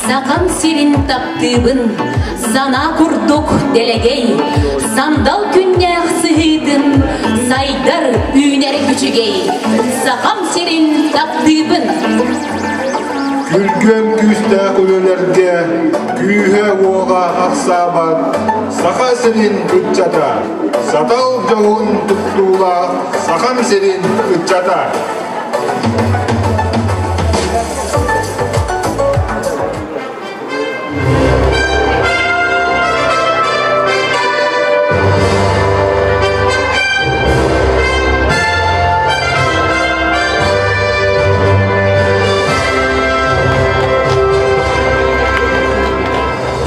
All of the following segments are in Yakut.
Сахам сирин таптыыбын, санаа курдук дэлэгэй, сандал күннээх сыһыытын, сайдар үүнэр үчүгэй. Сахам сирин таптыыбын. Күргүөм күүстээх үлэлэргэ күүһэ-уоҕа ахсаабат Саха сирин ыччата, сатал дьоһун туттуулаах Сахам сирин ыччата.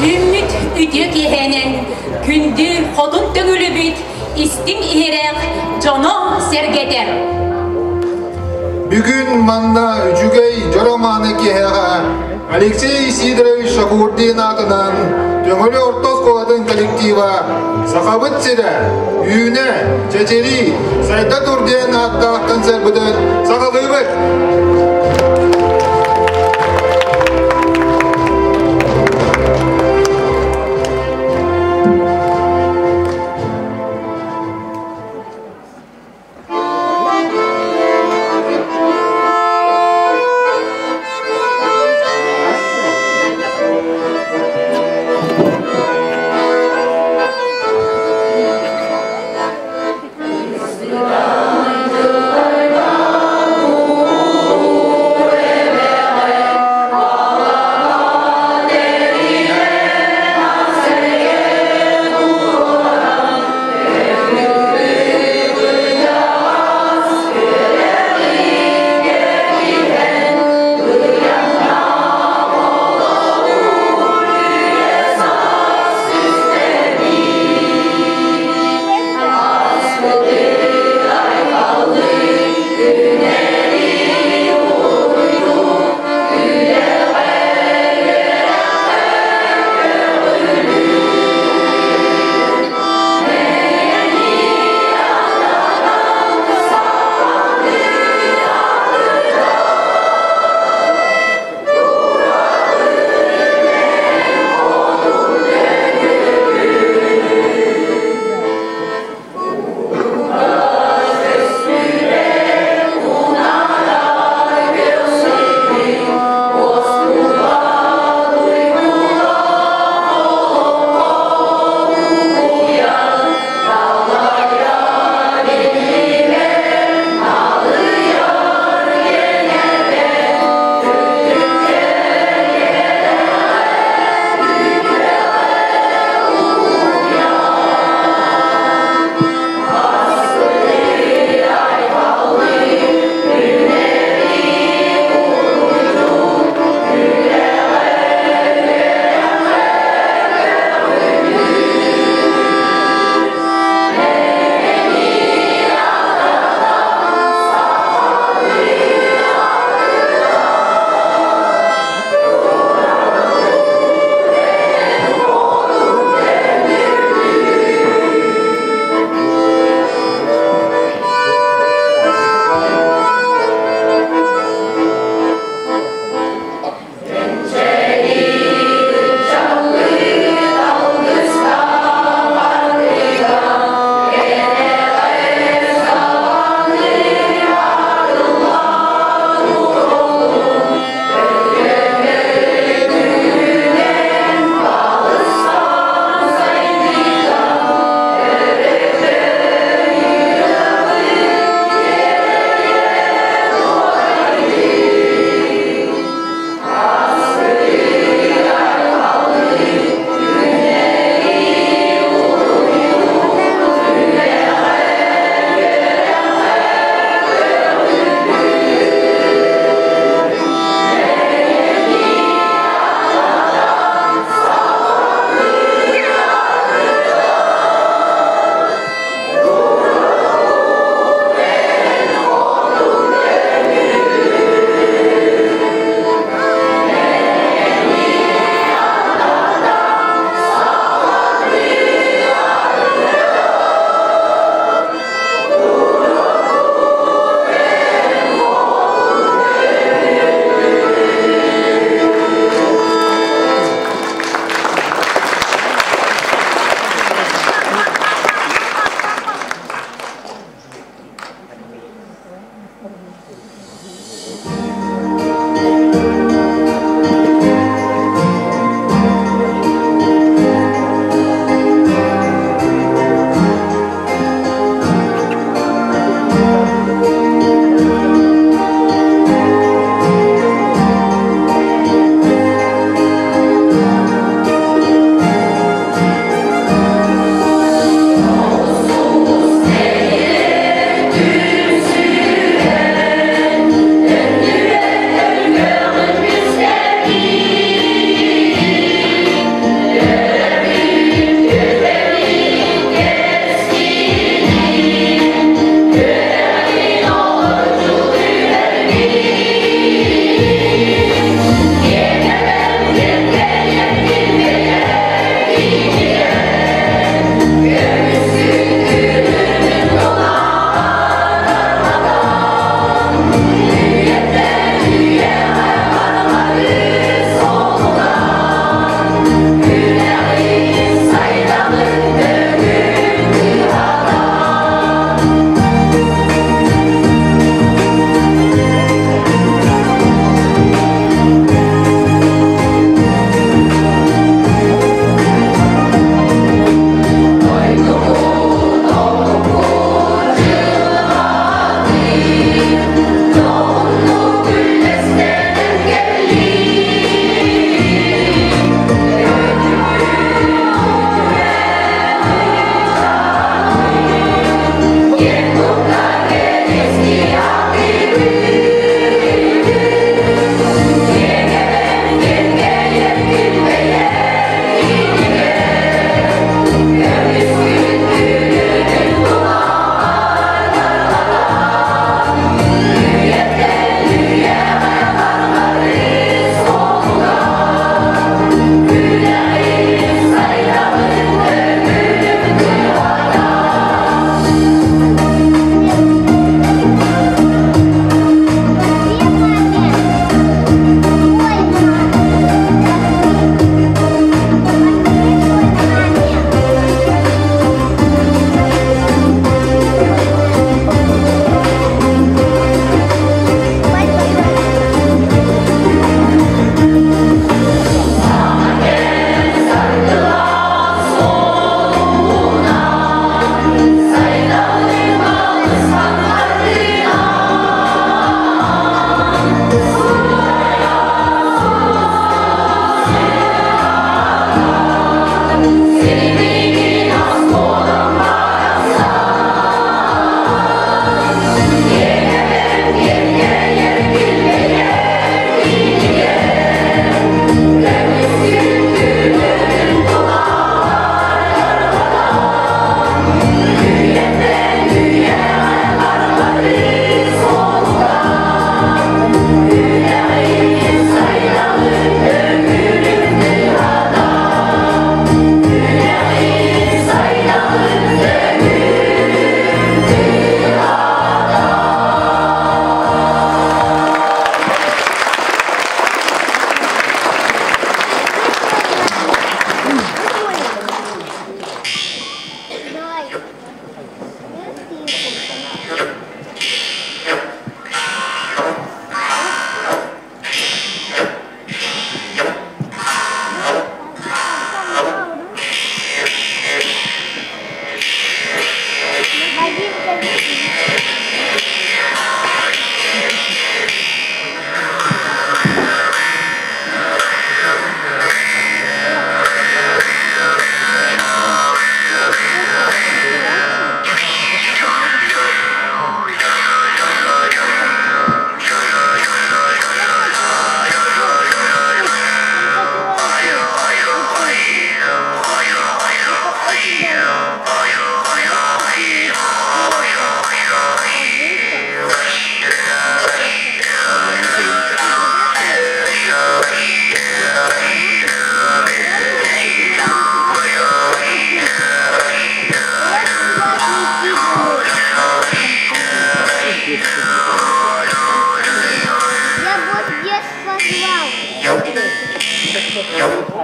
Үүммүт үтүө киэһэнэн күндү хотун төҥүлүбүт истиҥ иһирэх дьоно-сэргэтэ. Бүгүн манна үчүгэй дьоро мааны киэһэҕэ Алексей Сидорович Шакурдин аатынан Төҥүлү орто оскуолатын коллектива Сахабыт сирэ үүнэ, чэчирии, сайда тур диэн ааттаах концерпытын саҕалыыбыт!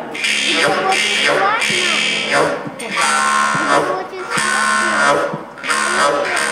Это очень классно. Это очень страшно. Очень страшно. Очень Вот.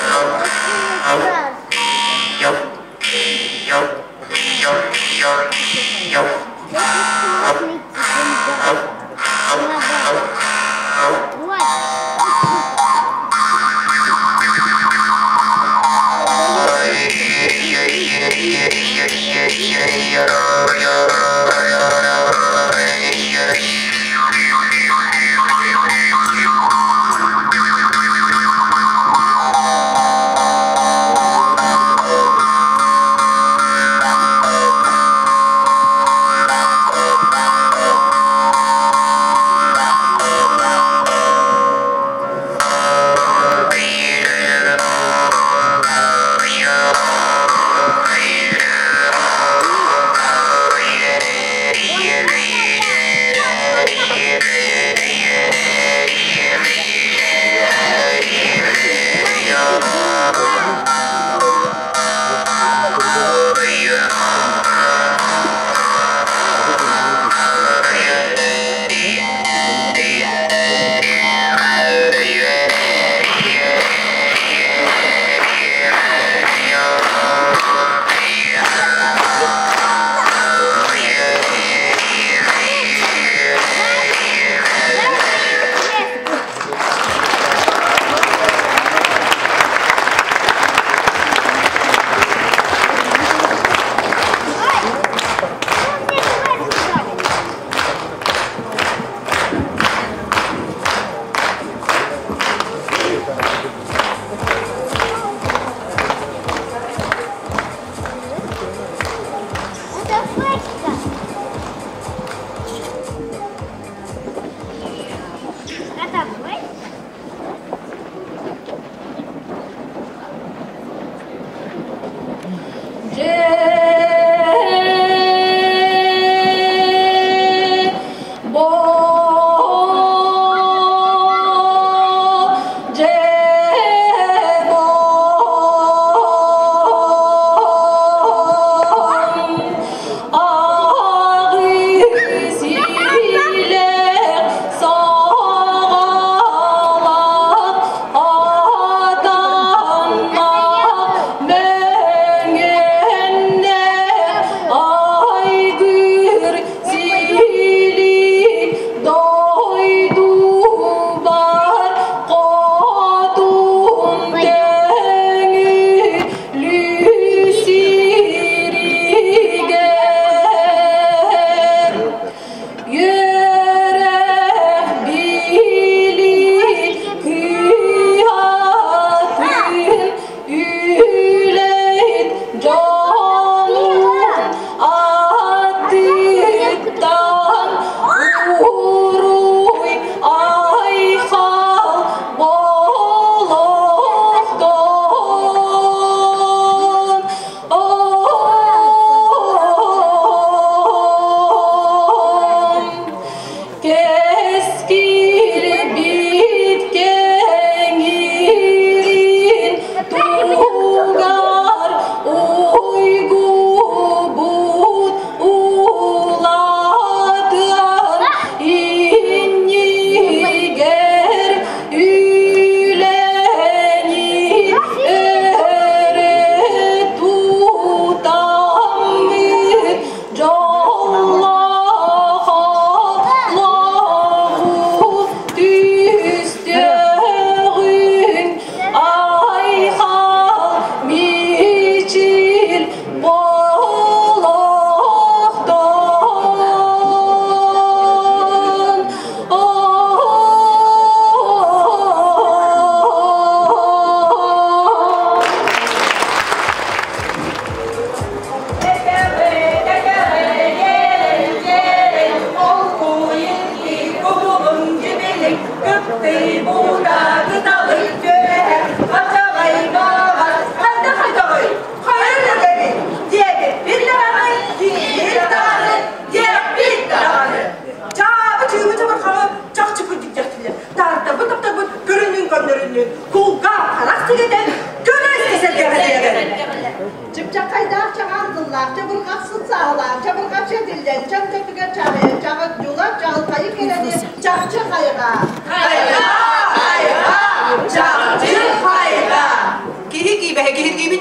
Это флешка. Это флешка.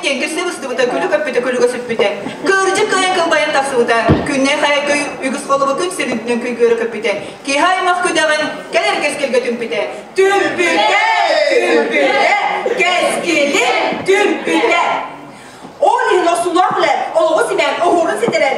диэн кирсэ быстыбыта, күлүк өппүтэ, күлүгэ сүппүтэ. Кырдьык кыайан кылбайан тахсыбыта, күннэй хайа көй үгүс холобу күн сирин күйгүөрэ көппүтэ. Киһи аймах күдэҕин кэлэр кэскилгэ түмпүтэ. Түмпүтэ! Түмпүтэ! Кэскили түмпүтэ! Ол иһин охсуулаах үлэ олоҕу симээн, оһуорун ситэрэн,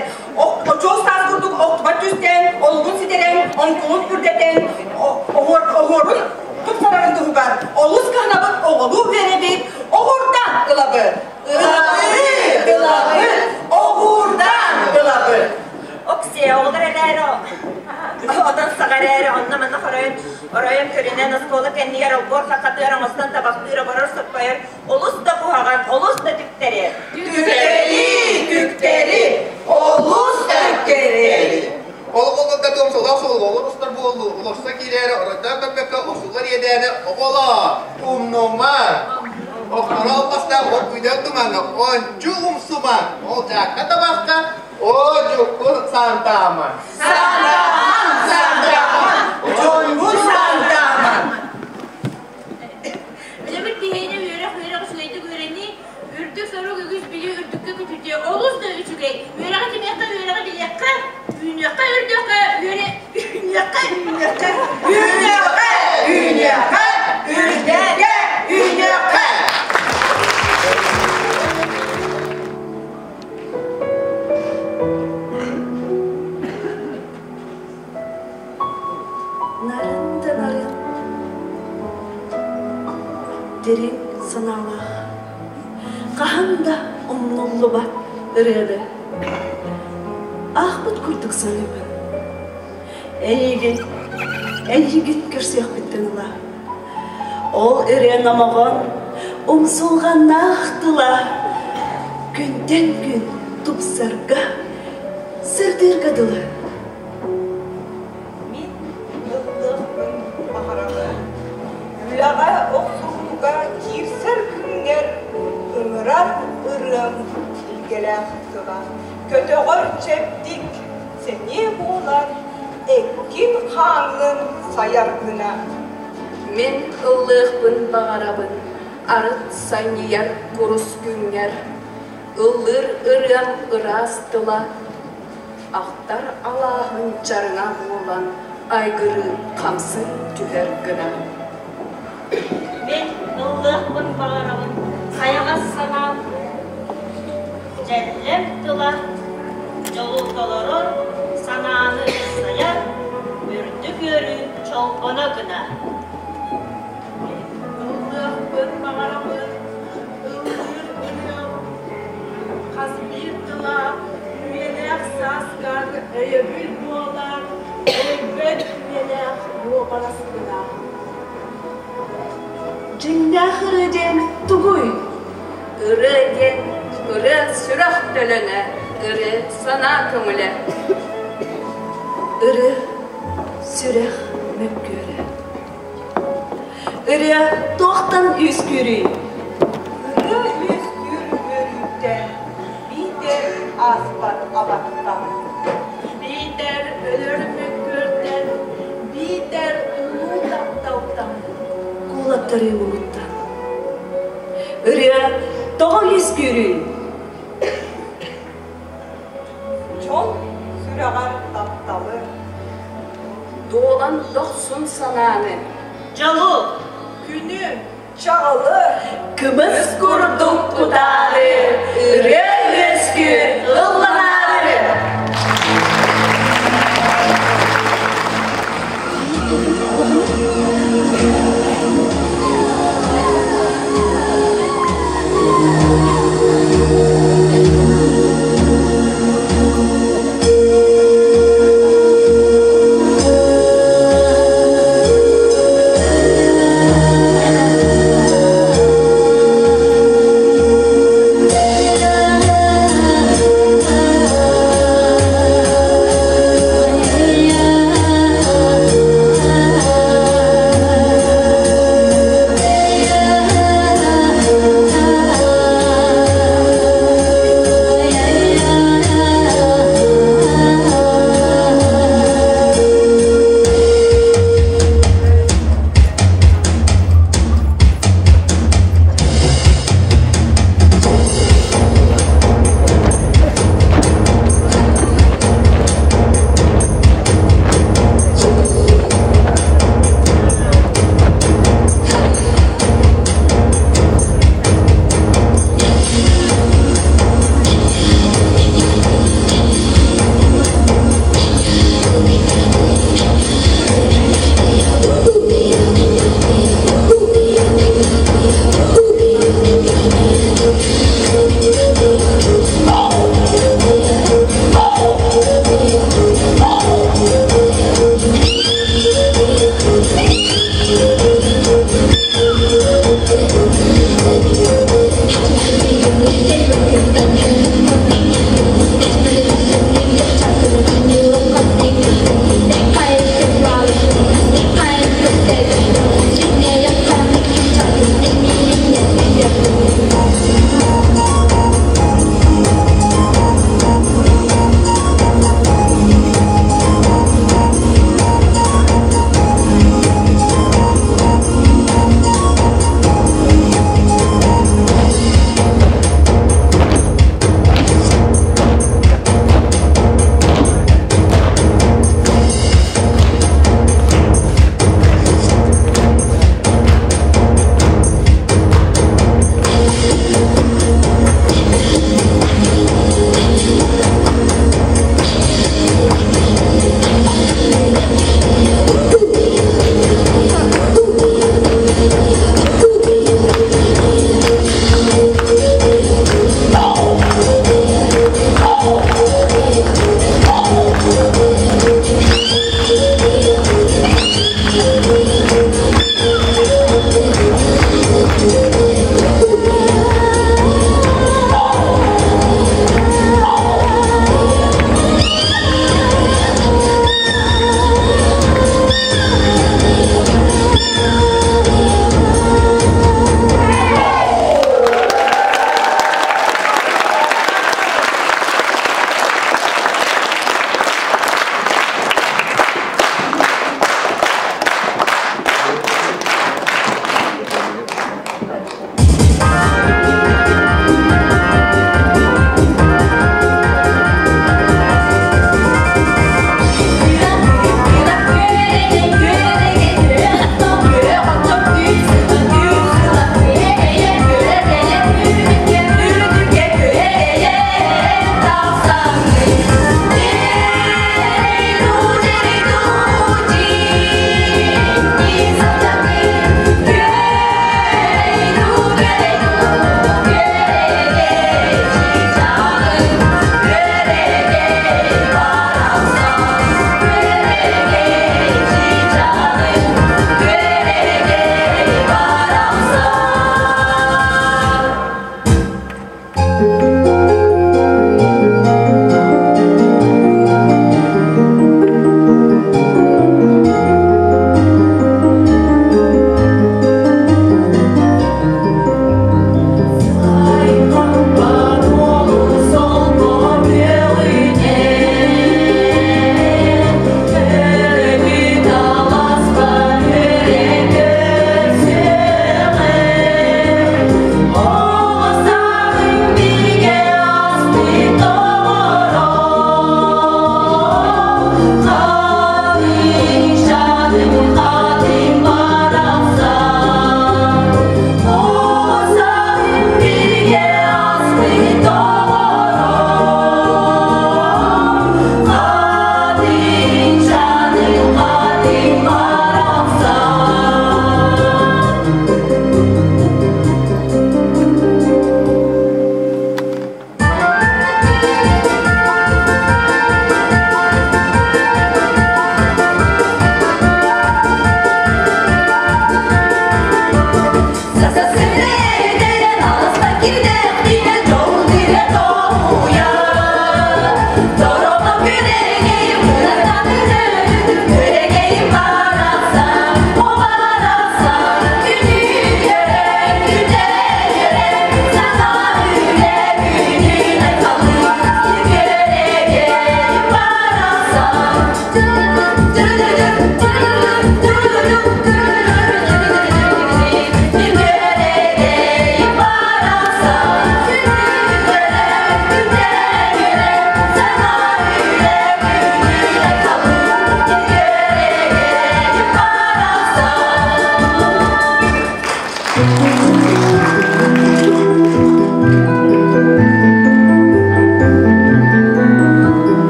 очуос таас курдук охтубат түстээн, олугун ситэрэн, оҥкулун үрдэтэн, оһуорун тупсарарын туһугар олус кыһанабыт, оҕолуу үөрэбит, оҕурдан ылабыт. Ылабыт, ылабыт, оҕурдан ылабыт. Оксия, оҕолор эрээри отон саҕа эрээри онно-манна хоройон оройон көрүнэн оскуола кэннигэр олбуор хахатыар оҥостон табахтыыр оборор соппойор олус да куһаҕан, олус да түктэри. Түктэри, түктэри, олус түктэри. Ол олорго туомсалаах суолу олор устар буоллу, уларса киирээри оройдоон көрбөккө охсуллар иэдээни оҕолоор, умнума. Охторо албастаах от күйдэл тумаҥҥа ончу умсума, ол дьаакка табахха о дьуккун сантаама. Сантааман, сантааман, дьонбун сантааман. Билэбит киһини үөрэх-үөрэх үчүгэйдик үөрэнии, үрдүк сорук үгүс билии үрдүккэ көтүтүө олус да үчүгэй. Үөрэҕи кимиэхэ үөрэҕи билиэххэ, үүнүөххэ үрдүөххэ, үөрэ үүнүөххэ үүнүөххэ. Үүнүөххэ, үүнүөххэ, үрдүккэ үүнүөххэ. Нарын да нарын, дириҥ санаалаах, хаһан да умнуллубат ырыаны аахпыт курдук саныыбын. Эйигин, эйигин көрсүөхпүттэн ыла. Ол ырыа номоҕон умсулҕаннаах тыла күнтэн күн тупсарга, сырдыырга дылы. Мин ыллыахпын баҕарабын. Үлэҕэ охсуһууга киирсэр күҥҥэр ыҥырар ырыам илгэлээх тыла. Көтөҕөр чэбдик, сэниэ буолар, эккин-хааҥҥын сайар гына. Мин ыллыахпын баҕарабын, арыт санньыйар курус күҥҥэр, ыллыыр ырыам ыраас тыла, ахтар алааһын чарыҥа буолан айгырыы хамсыы түһэр гына. Мин ыллыахпын баҕарабын, хайаҕас санаам дьэллэм тыла, дьолу толорор, санааны сайар, үрдүк үөрүү чолбоно гына. Ыллыахпын баҕарабын, ыллыыр ырыам хас биир тыла үйэлээх сааскар өйөбүл буолар, өлбөт үйэлээх уобарас гына. Дьиҥнээх ырыа диэн тугуй? Ырыа диэн ырыа сүрэх төлөнө, ырыа санаа көҥүлэ. Ырыа сүрэх мөккүөрэ. Ырыа туохтан үөскүүрүй? Ырыа үөскүүр үөрүүттэн, биитэр ааспат абаттан. Биитэр өлөр мөккүөртэн, биитэр улуу тапталтан. Куулаттарыы муҥуттан. Ырыа тоҕо үөскүүрүй? Дьон сүрэҕэр тапталы. Дуолан дохсун санааны. Дьолу, Күнү, Чаҕылы. Кымыс курдук кутаары, ырыа үөскүүр ылланаары.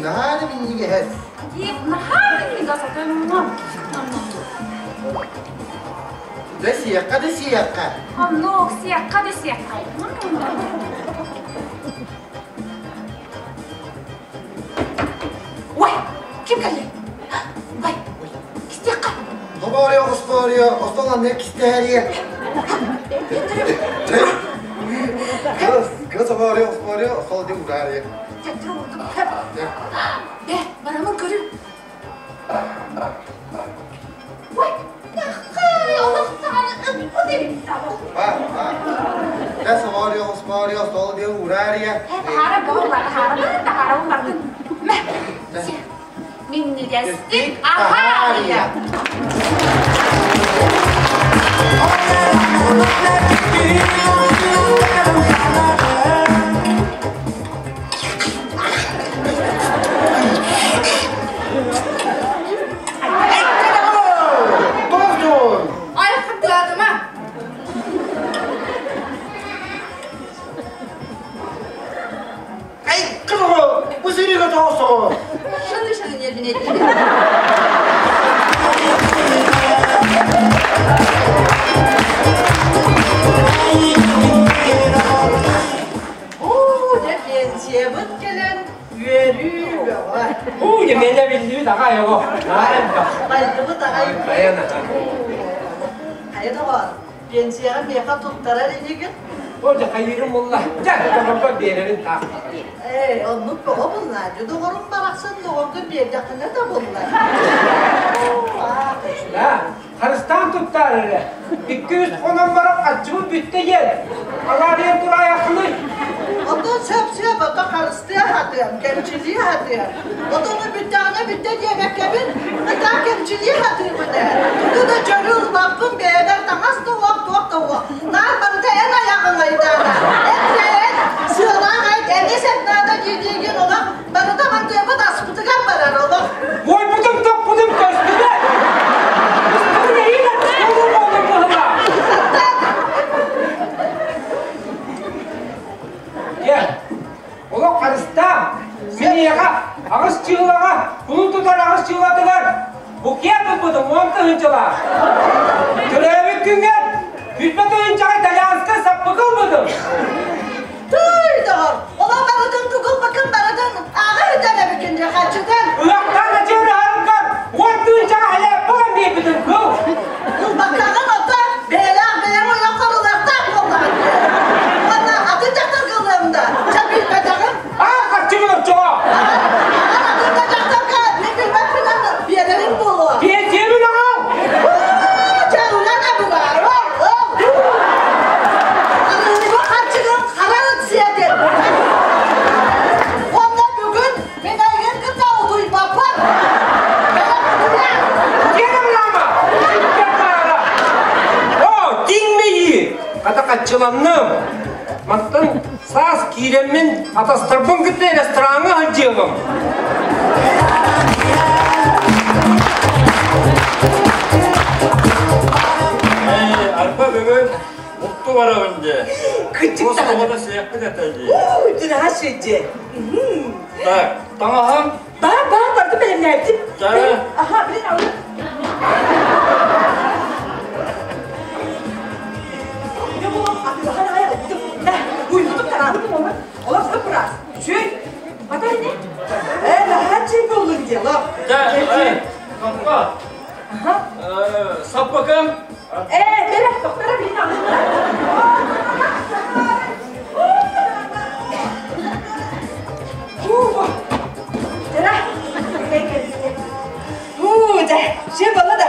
Наһаа да минньигэһэ. сиэххэ да сиэххэ. Оннук, сиэххэ да сиэххэ. Ой, ким кэллэ? Ой, кистиэххэ. Хоборио, хоспорио, остол анныгар кистэһэриэ. Кыыс оборио, хоспорио, остол анныгар ураарыа. Бе, барамын көрүм. Ой, таххай, олохтоҕор ыппыт эбит Ба, ба. Кыыс оборио, хоспорио, остол анныгар ураарыа. Таһаара буолла, таһаара, таһаара бардын. Мэ, минньигэстик аһаарыйа. Тохтун! Ай, хаттаатыма. Ай, кыһыл! Бу сиригэ тоҕосоҕо! Шыны-шыны нервинетти. Уу, дьэ пенсиябыт кэлэн үөрүү бөҕө. Уу, дьэ биллибит аҕай оҕо. Майгыбыт аҕай. Айана. Хайа доҕоор, пенсияҕа миэхэ туттарар инигин? О, дьэ хайыырым булла. Дьэ, доҕорбор биэрэрин таах. Ээ, оннук бөҕө булла. Дьэ доҕорум барахсан доҕоргун биэрдэххинэ да булла. Да, харыстаан туттаар эрэ. Икки-үс хонон баран хаччыбыт бүттэ диэн. Алаарыйан тураайаххыный? Онтон сөп-сөп, ото харыстыа хатыам, кэмчилии хатыам. Отону бүттэҕинэ бүттэ диэбэккэбин, ытаа кэмчилии хатыыбын ээ. Тугу да дьөрү ылбаппын, бэйэбэр таҥас да уох, туох да уох. Наар барыта эн айаҕыҥ айдаана. Эт эт, сыалаах эт, эмис эт наада дии-диигин олох барыта мантыабыт аспытыгар барар олох. Буойбутум топпутум көстүбэт. Быстыбын эһиил буолур буоллум быһыла. Дьэ, олох харыстаа. Мин эйиэхэ аҕыс чыылаҕа, кулун тутар аҕыс чыылатыгар букет ылбытым уон тыһыынчалаах. Төрөөбүт күҥҥэр бүтбэ тыһыынчаҕа итальянскай саппыкы ылбытым. Тыый доҕор, олох барытын тугул-бакын барытын ааҕа үтэн эбикин дьэ хаччытан. Ыһыахтаан ачыыр аһаргар уон тыһыынчаҕа хэлээппэ ылан биэрбитим кыл. Ылбаккаҕын ото бэйэлээх бэйэҥ ойоххор ылыахтаах буоллаҕын дии. Уонна атын дьахтарга ылыам да, чэ билбэтэҕим. Аа, харчыбын оччоҕо. Аҕар атын да дьахтарга мин билбэппинэн биэрэрим буолуо. Пенсиябын аҕал. Чэ ылан абылаар, ыл, ыл. Арыыга харчыгын хара ыт сиэтин. Уонна бүгүн мин эйигин кытта утуйбаппын. Киэнэ мама! О, тиҥмэйии! Хата хаччыланным. Мантан саас киирэммин атастарбын кытта рестораҥҥа сылдьыаҕым. Эй, арба бүгүн Мутту барабын дии. Кырдьык даҕаны. Оскуолада сиэхпит этэ дии. Уу, дьыраһа сидьэ. Так, таҥаһым? Бар, бар, барды бэлэмнээбитим. Да. Аха, билин алын. Не булам, атыылаһан аҕай ылбытым. Да, уйбутум тараабытым олор. Олор сып-ыраас. Үчүгэй. Ата не? Э, наһаа чэй буоллун дело. Да, эй, Папа. Аха. Саппакам. Э, бere, доктора билин алын. Тара, Уу, дьэ, все было да.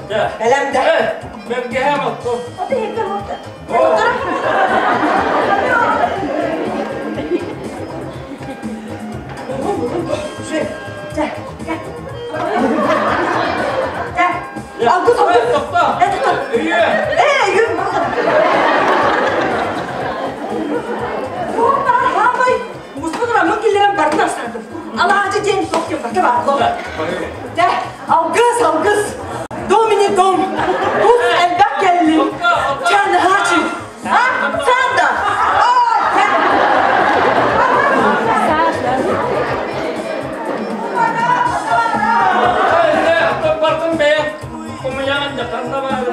Да. Бэлэм да. Бэргэһэм оттон. Ата иһиккэ буолта. Доктора. Алгыс, алгыс. Тохто. Өйүө. Ээ, өйүө. Муспут рамын киллэрэн бартын арсардым. Алаадьы диэн суох диэн барта баар. Дэ, алгыс, алгыс. Домини дом. Тус элбэх кэллин. Чан хачи. А? Санда. Бартын бэйэм. Хомуйаҕын да ханна баары.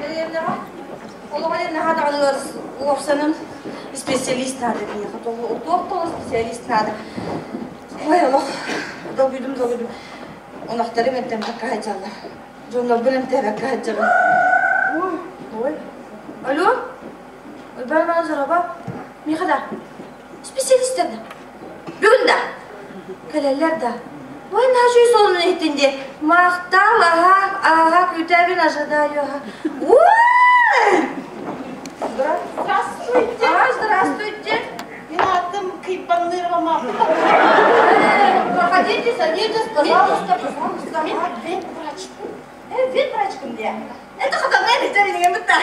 Дэриэбинэҕэ олоҕо диэн наһаа даҕаны уопсанан специалист наада биһиэхэ. Туох да специалист наада. Ой, олох долгуйдум, долгуйдум. Ынахтарым эмтэммэккэ сылдьаллар. Дьоннорбун эмтээбэккэ сылдьабын. Ой, ой. Алло? Уйбаан Назарова? Миэхэ да? Специалистэр да? Бүгүн да? Кэлэллэр да? Ой, наһаа сонун иһиттин дии. Махтал, аһа, аһа, күүтэбин, ожидаю, аһа. Ой! Здравствуйте. А, здравствуйте. Мин аатым Кыйбаннырова Марфа. Проходите, садитесь, пожалуйста, пожалуйста. Мин ветврач. Ветврачкын дии. Это хатанай ветеринария бытта.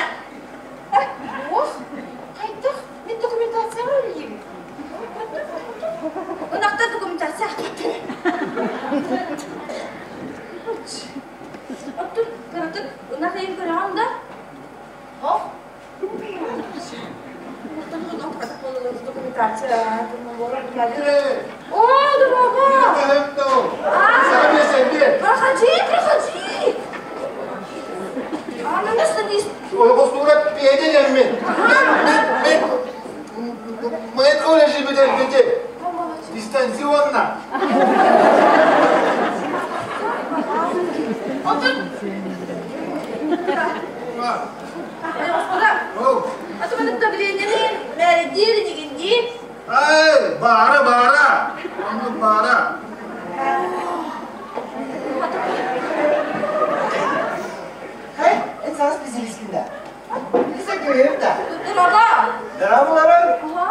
Ох, хайдах? Мин документацияҕа үлэлиибин. Ынахта документация. Оттон кыратык ынах ыйын көрөҕүн да? Ох. Документация. О, дорогая! Проходи, проходи! А, ну садись. Ойоҕостуура пиэдэ диэммин. Мен мы колледжи бүтэрбити. Дистанционно. Отут. А то мы давление мэридири нигинди. Ай, баара, баара. Оннук баара. Хай, эн саас специалистин да. Билсе көрөм да. Дорога. Здраволарың. Ага.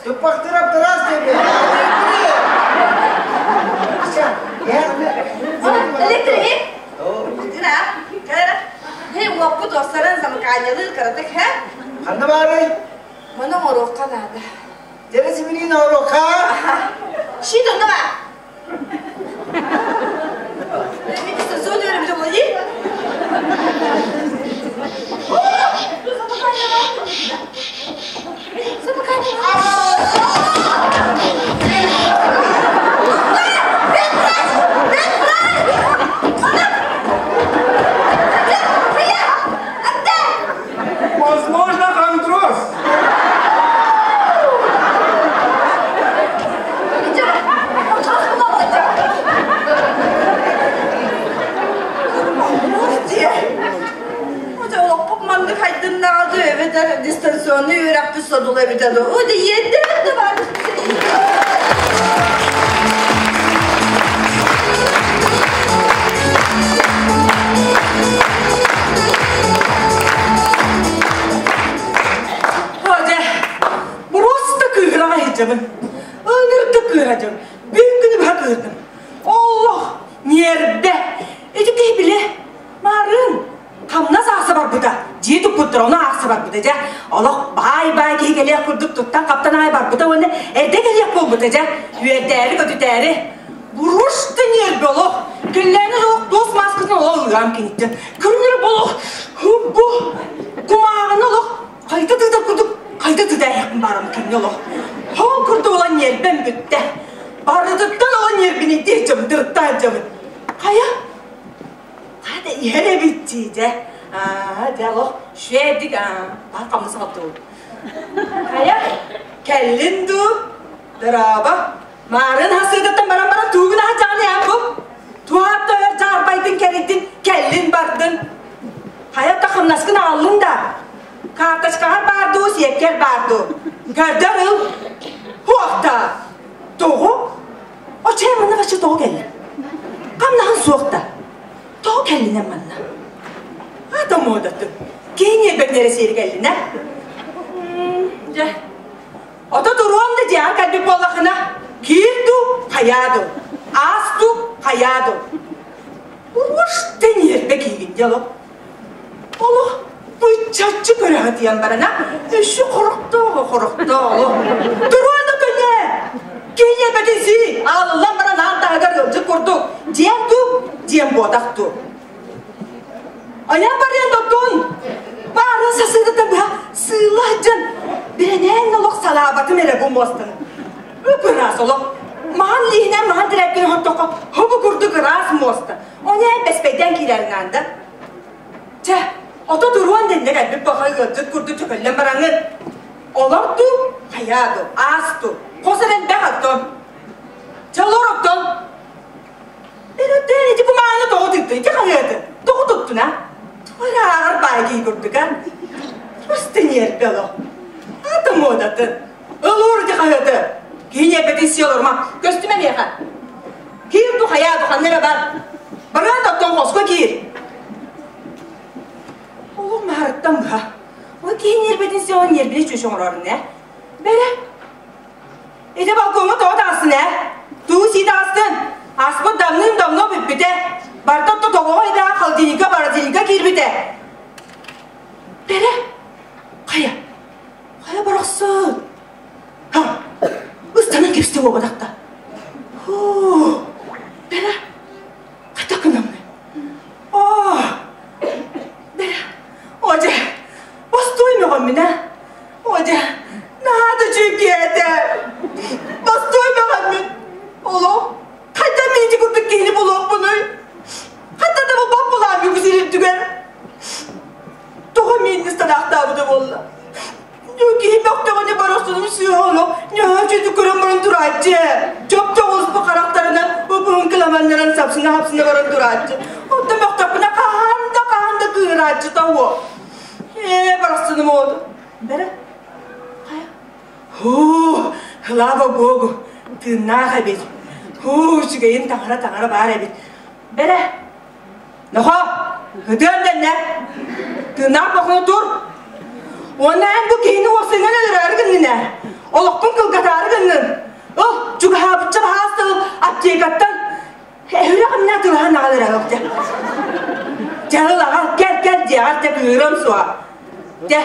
Туппахтырап тұрас деме. Электрик. Кыра, кыра. Хей, уоппут осаран замыканиялыыр кыратык, хэ? Ханна баарый? Маны оҥоруохха наада. Дьэрэ симинин оҥоруохха? Щит онно баар. Мен дистанционно үөрэммитим буолуо дии. Возможно, хондроз. Олохпут маннык хайдыннаҕа эбэтэр дистанционный үөрэхпит содула эбитэ дуу. О, да иэдээн да бар. Дьэ, просто кыыһыраҕа сылдьабын. Ыҥырдык кыыһадьым. Бүгүн күнү быһа кыырдым. Олох, ньиэрбэ. Ити киһи билэ. Марын, хамнас аахса барбыта. Дьиэ туппуттар, ону аахса барбыта дьэ. Олох баай-баай киһи кэлиэх курдук туттан хаптан аай барбыта уонна эрдэ кэлиэх буолбута дьэ. Үөрдээри көтүтээри. Буруш да ньиэрбэ олох. Күннээни олох туос мааскытын олох ыам киниттэн. Күннэр олох бу кумааҕыны олох хайда тыыта курдук хайда тыытайахпын баарым кинини олох. Ол курдук olan ньиэрбэм бүттэ. Барытыттан olan ньиэрбини диэччим дырыттаан дьабын. Хайа? Хайа иһэр эбит дии дьэ. Аа, дьэ олох шүэдик аа, баар хамнас аҕалтыбын. Хайа? Кэллин дуу? Дорообо. Маарын хасыытыттан баран баран туугун аһа эн бу. Туһаатта өр дьаарбайдын кэрийдин, кэллин бардын. Хайа да хамнаскын аҕаллын да. Карточкаҕар баар дуу, сиэккэр баар дуу. Көрдөр ыл. Хуохта. Тоҕу? Оччо манна бачча тоҕо кэллин? Хамнаһын суох да. Тоҕо кэллин эн манна? Ата муодатын. Киһи ньиэрбэтин эрэ сиэри кэллин, э? Дьэ, ото туруом да дьиэҕэр кэлбит буоллаххына, киир дуу, хайаа дуу, аас дуу, хайаа дуу. Уруш да ньиэрбэ киһигин дьэ олох. Олох быччаччы көрөҕө тиийэн баран, а? Өссө хорохтооҕо хорохтооҕо. Туруон да көнө! Киһи ньиэрбэтин сии, аалыллан баран аан таһыгар ыалдьыт курдук, дьиэм дуу, дьиэм буотах дуу. Айан барыан доттун! Баарын сасыытыттан быһа сыылла сылдьан, бирэнээн олох салаабатым эрэ бу муостаны. Ып-ыраас олох. Маһан лииһинэн маһан тирээккин оһоттоххо, хобу курдук ыраас муоста. Ону эн бэспэйдээн киирэрин аанда. Чэ, ото туруон дэннэ кэлбит баҕа ыалдьыт курдук чөкөллөн бараҥҥын. Олор дуу, хайаа дуу, аас дуу, хос элбэх оттон. Чэ, олор оттон. Өрөттөөн ити кумааны тоҕо тыттын, ити хаһыаты тоҕо туттун а? Туора ааҕар баай киһи курдук а? Просто ньиэрбэ олох. Ата муодатын. Ылуур ити хаһыаты. Киһи ньиэрбэтин сиэ олорума. Көстүмэ миэхэ. Киир ду хайаа ду ханна эрэ бар. Барыан да оттон хоско киир. Олох маһарыттан быһа. Ол киһи ньиэрбэтин сиэ ол ньиэрбини чүөчэ оҥорорун ээ. Бэрэ. Ити балкоҥҥа тоҕо таҕыстын ээ? Туу сии таҕыстын. Аспыт давным давно бүппүтэ. Барыта отто тоҕоҕо идэҕэ холодильникка морозильникка киирбитэ. Бэрэ. Хайа. Хайа барахсан. Ха. Ыстанан кэбистэ буолбатахта. Хуу. Бэрэ. Хайдах гынаммын? Оо. Бэрэ. Одьэ. Бостуой мөҕөммүн ээ. Одьэ. Наһаа да үчүгэй этэ. Бостуой мөҕөммүн. Олох. Хайдах мин ити курдук киһини булуохпунуй? Ханна да булбат булаам үгүс үрдүгэр. Тоҕо миинни санаахтаабыта буолла? Киһи мөхтөҕүнэ барахсаным сыыһа олох ньөһөөчүтү көрөн баран турааччы. Чоп-чоҕус бу харахтарынан упуһун кыламаннаран сапсына-хапсына баран турааччы. Онтон мөхтөхпүнэ хаһан да хаһан да кыыһырааччы тоҕо. Ээ, барахсаным оҕото. Бэрэ. Хайа. Һуу, слава богу, тыыннаах эбит. Һуу, үчүгэйин таҥара-таҥара баар эбит. Бэрэ. Нохоо, ытыам дэннэ. Тыыннаах бохуну тур. Уонна эн бу киһини уопсайынан өлөрөөрү гыннын ээ. Олохпун кылгатаары гыннын. Ыл, чугаһаабычча баһаас тыл аптекаттан эһүрэх эмне атыылаһан аҕал эрэ дьэ. Дьэ ыл аҕал, кэл кэл диэҕэр дьэ кыырам суоҕа. Дьэ,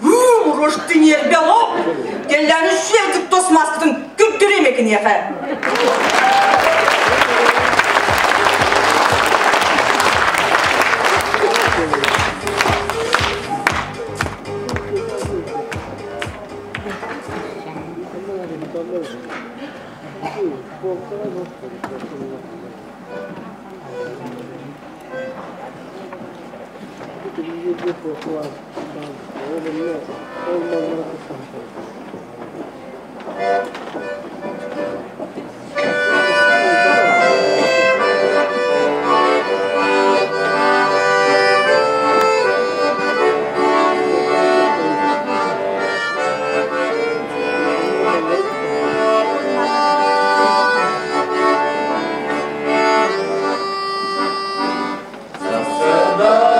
Уу, ты ньиэрбэ оҕо! Кэллээни сүөдүк тос маскытын күрдүрүөм киниэхэ. Сарсыарда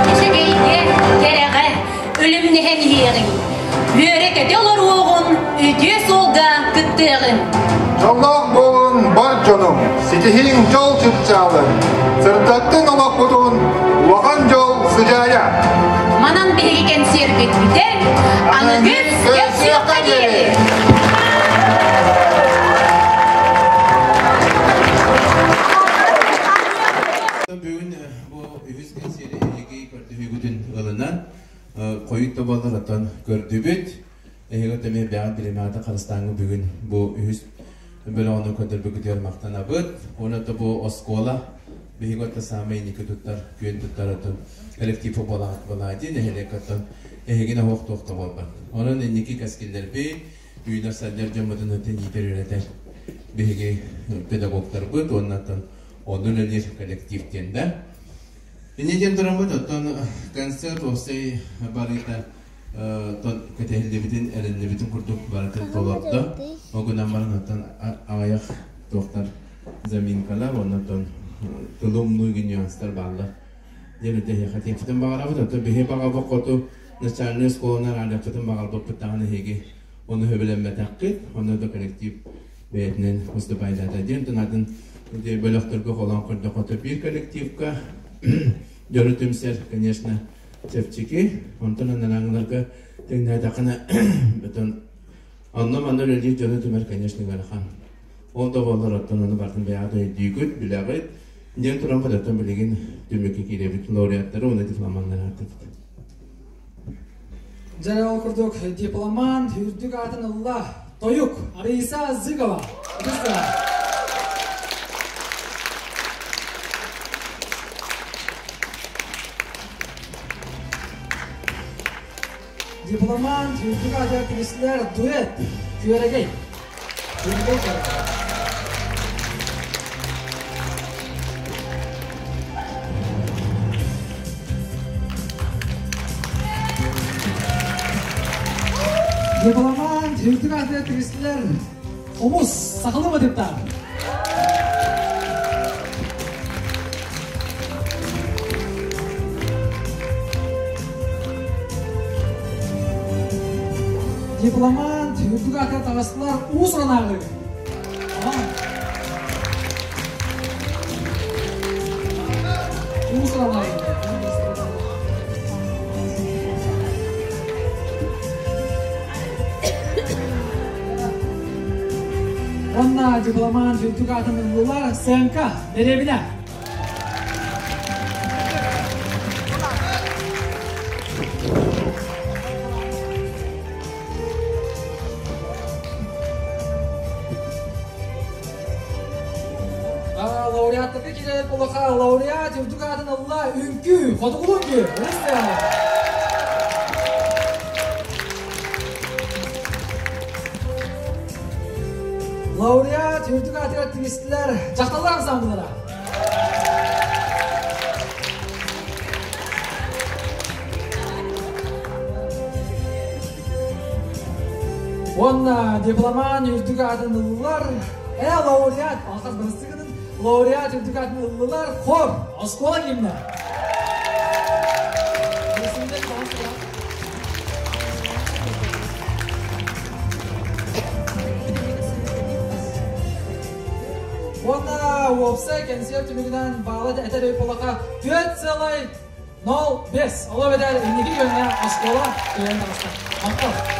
Үчүгэйгэ, кэрэҕэ үлүмнэһэн иһиэҕиҥ. Үөрэ-көтө олоруоҕун, үтүө суолга кыттыаҕыҥ. Дьоллоох буолун бар дьонум, ситиһииҥ дьол чыпчаалын, сырдаттын олохпутун улахан дьол сыдьаайа. Манан биһиги кэнсиэрбит бүтэн, аныгыс көрсүөххэ диэри! Бүгүн бу үһүс кэнсиэри эһиги көрдөһүүгүтүн ылынан хойут да буоллар оттон көрдүбүт. Эһиги эмиэ бэҕэ биримаата харыстааҥҥы бүгүн бу үһүс бөлөҕүнү көрдөрбүкүтүгэр махтанабыт. Уонна да бу оскуола биһиги отто саамай инники туттар, күөн туттар оттон коллектив буолаҕыт буолаа дии нэһилиэк оттон эһигини оһох туох да буолбат. Онон инники кэскиллэрбит, үүнэр сайдар дьоммутун өттүн иитэр үөрэтэр биһиги педагогтарбыт уонна оттон онно үлэлиир коллектив диэн да. Инньэ диэн тураммыт оттон концерт уопсай барыыта. Кэтэһиллибитин, эрэннибитин курдук барытын толордо. Ол гынан баран оттон аҕыйах туохтар заминкалар уонна оттон тылы умнуу нюанстар бааллар. Диэн этэһиэхэ тиэхпитин баҕарабыт. Оттон биһи баҕабыт хоту начальнай оскуоланан аалыахпытын баҕарбыппыт даҕаны эһиги ону сөбүлэммэтэххит. Онно да коллектив бэйэтинэн выступайдаата диэн тунатын бөлөхтөргө холоон көрдөххө биир коллективка дьону түмсэр, конечно, чэпчэки. Онтон анараҥыларга тэҥнээтэххинэ бүтүн онно-манна үлэлиир дьону түмэр, конечно, ыарахан. Ол да буоллар оттон ону барытын бэйэҕит өйдүүгүт, билэҕит. Диэн туран хототтон билигин түмүккэ киирэбит лауреаттары уонна дипломаннары ааттыыбыт. Дьэ, ол курдук дипломант үрдүк аатын ылла Тойук Ариса Зыкова. Дипломант үрдүк аатыгар тигистилэр дуэт Күөрэгэй. Күөрэгэй Күөрэгэй. Дипломант үрдүк аатыгар тигистилэр Хомус сахалыы матыптар. Дипломант үрдүк аатыгар таҕыстылар уус уранааҕы. Уус уранааҕы. Уонна дипломант үрдүк аатын ыллылар Сыаҥка дэриэбинэ. Лауреаттарга киирэр буоллахха, лауреат үрдүк аатын ылла Үҥкүү, Хотугу үҥкүү. Лауреат үрдүк аатыгар тигистилэр дьахталлар ансамбллара. Уонна дипломан үрдүк аатын ыллылар. Лауреат, алхас бырыстыгынын лауреат үрдүк аатын ыллылар. Хор, оскуола гимна. Уонна уопсай кэнсиэр түмүгүнэн баала этэр өй полоха 4,05. Ол эбэтэр инники күөҥҥэ оскуола кыайан таҕыста. Махтал.